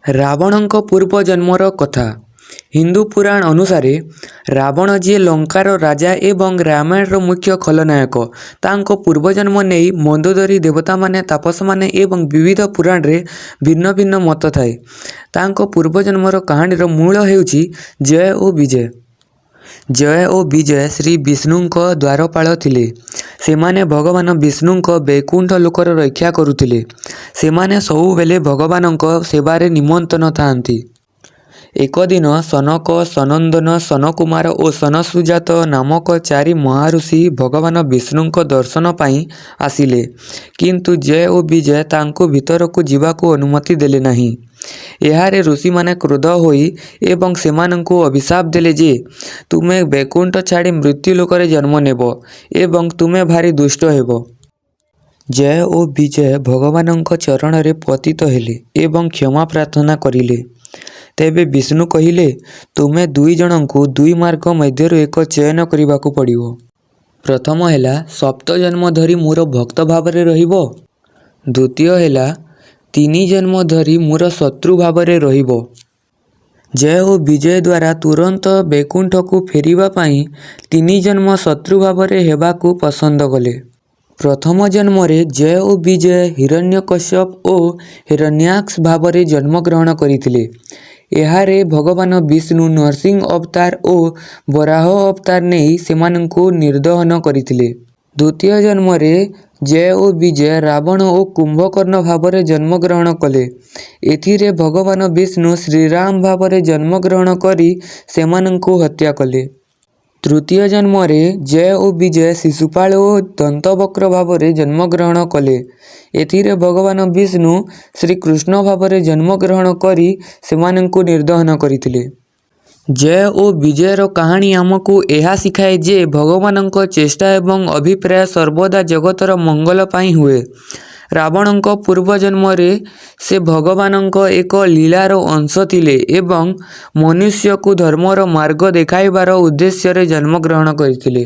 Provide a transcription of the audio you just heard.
ରାବଣଙ୍କ ପୂର୍ବ ଜନ୍ମର କଥା। ହିନ୍ଦୁ ପୁରାଣ ଅନୁସାରେ, ରାବଣ ଯିଏ ଲଙ୍କାର ରାଜା ଏବଂ ରାମାୟଣର ମୁଖ୍ୟ ଖଳନାୟକ, ତାଙ୍କ ପୂର୍ବଜନ୍ମ ନେଇ ମନ୍ଦୋଦରୀ, ଦେବତାମାନେ, ତାପସମାନେ ଏବଂ ବିବିଧ ପୁରାଣରେ ଭିନ୍ନ ଭିନ୍ନ ମତ ଥାଏ। ତାଙ୍କ ପୂର୍ବଜନ୍ମର କାହାଣୀର ମୂଳ ହେଉଛି ଜୟ ଓ ବିଜୟ। ଜୟ ଓ ବିଜୟ ଶ୍ରୀ ବିଷ୍ଣୁଙ୍କ ଦ୍ୱାରପାଳ ଥିଲେ। ସେମାନେ ଭଗବାନ ବିଷ୍ଣୁଙ୍କ ବୈକୁଣ୍ଠ ଲୋକର ରକ୍ଷା କରୁଥିଲେ। ସେମାନେ ସବୁବେଳେ ଭଗବାନଙ୍କ ସେବାରେ ନିମଗ୍ନ ଥାଆନ୍ତି। ଏକ ଦିନ ସନକ, ସନନ୍ଦନ, ସନତ୍କୁମାର ଓ ସନତ୍ସୁଜାତ ନାମକ ଚାରି ମହାଋଷି ଭଗବାନ ବିଷ୍ଣୁଙ୍କ ଦର୍ଶନ ପାଇଁ ଆସିଲେ, କିନ୍ତୁ ଜୟ ଓ ବିଜୟ ତାଙ୍କୁ ଭିତରକୁ ଯିବାକୁ ଅନୁମତି ଦେଲେ ନାହିଁ। ଏହାରେ ଋଷିମାନେ କ୍ରୁଦ୍ଧ ହୋଇ ଏବଂ ସେମାନଙ୍କୁ ଅଭିଶାପ ଦେଲେ ଯେ, ତୁମେ ବୈକୁଣ୍ଠ ଛାଡ଼ି ମୃତ୍ୟୁଲୋକରେ ଜନ୍ମ ନେବ ଏବଂ ତୁମେ ଭାରି ଦୁଷ୍ଟ ହେବ। ଜୟ ଓ ବିଜୟ ଭଗବାନଙ୍କ ଚରଣରେ ପତିତ ହେଲେ ଏବଂ କ୍ଷମା ପ୍ରାର୍ଥନା କରିଲେ। ତେବେ ବିଷ୍ଣୁ କହିଲେ, ତୁମେ ଦୁଇଜଣଙ୍କୁ ଦୁଇ ମାର୍ଗ ମଧ୍ୟରୁ ଏକ ଚୟନ କରିବାକୁ ପଡ଼ିବ। ପ୍ରଥମ ହେଲା, ସପ୍ତ ଜନ୍ମ ଧରି ମୋର ଭକ୍ତ ଭାବରେ ରହିବ। ଦ୍ୱିତୀୟ ହେଲା, ତିନି ଜନ୍ମ ଧରି ମୋର ଶତ୍ରୁ ଭାବରେ ରହିବ। ଜୟ ଓ ବିଜୟ ଦ୍ୱାରା ତୁରନ୍ତ ବୈକୁଣ୍ଠକୁ ଫେରିବା ପାଇଁ ତିନି ଜନ୍ମ ଶତ୍ରୁ ଭାବରେ ହେବାକୁ ପସନ୍ଦ କଲେ। ପ୍ରଥମ ଜନ୍ମରେ ଜୟ ଓ ବିଜୟ ହିରଣ୍ୟକଶ୍ୟପ ଓ ହିରଣ୍ୟାକ୍ଷ ଭାବରେ ଜନ୍ମଗ୍ରହଣ କରିଥିଲେ। ଏହାରେ ଭଗବାନ ବିଷ୍ଣୁ ନରସିଂହ ଅବତାର ଓ ବରାହ ଅବତାର ନେଇ ସେମାନଙ୍କୁ ନିର୍ଦହନ କରିଥିଲେ। ଦ୍ୱିତୀୟ ଜନ୍ମରେ ଜୟ ଓ ବିଜୟ ରାବଣ ଓ କୁମ୍ଭକର୍ଣ୍ଣ ଭାବରେ ଜନ୍ମଗ୍ରହଣ କଲେ। ଏଥିରେ ଭଗବାନ ବିଷ୍ଣୁ ଶ୍ରୀରାମ ଭାବରେ ଜନ୍ମଗ୍ରହଣ କରି ସେମାନଙ୍କୁ ହତ୍ୟା କଲେ। ତୃତୀୟ ଜନ୍ମରେ ଜୟ ଓ ବିଜୟ ଶିଶୁପାଳ ଓ ଦନ୍ତବକ୍ର ଭାବରେ ଜନ୍ମଗ୍ରହଣ କଲେ। ଏଥିରେ ଭଗବାନ ବିଷ୍ଣୁ ଶ୍ରୀକୃଷ୍ଣ ଭାବରେ ଜନ୍ମଗ୍ରହଣ କରି ସେମାନଙ୍କୁ ନିର୍ଦହନ କରିଥିଲେ। ଜୟ ଓ ବିଜୟର କାହାଣୀ ଆମକୁ ଏହା ଶିଖାଏ ଯେ ଭଗବାନଙ୍କ ଚେଷ୍ଟା ଏବଂ ଅଭିପ୍ରାୟ ସର୍ବଦା ଜଗତର ମଙ୍ଗଳ ପାଇଁ ହୁଏ। ରାବଣଙ୍କ ପୂର୍ବ ଜନ୍ମରେ ସେ ଭଗବାନଙ୍କ ଏକ ଲୀଳାର ଅଂଶ ଥିଲେ ଏବଂ ମନୁଷ୍ୟକୁ ଧର୍ମର ମାର୍ଗ ଦେଖାଇବାର ଉଦ୍ଦେଶ୍ୟରେ ଜନ୍ମଗ୍ରହଣ କରିଥିଲେ।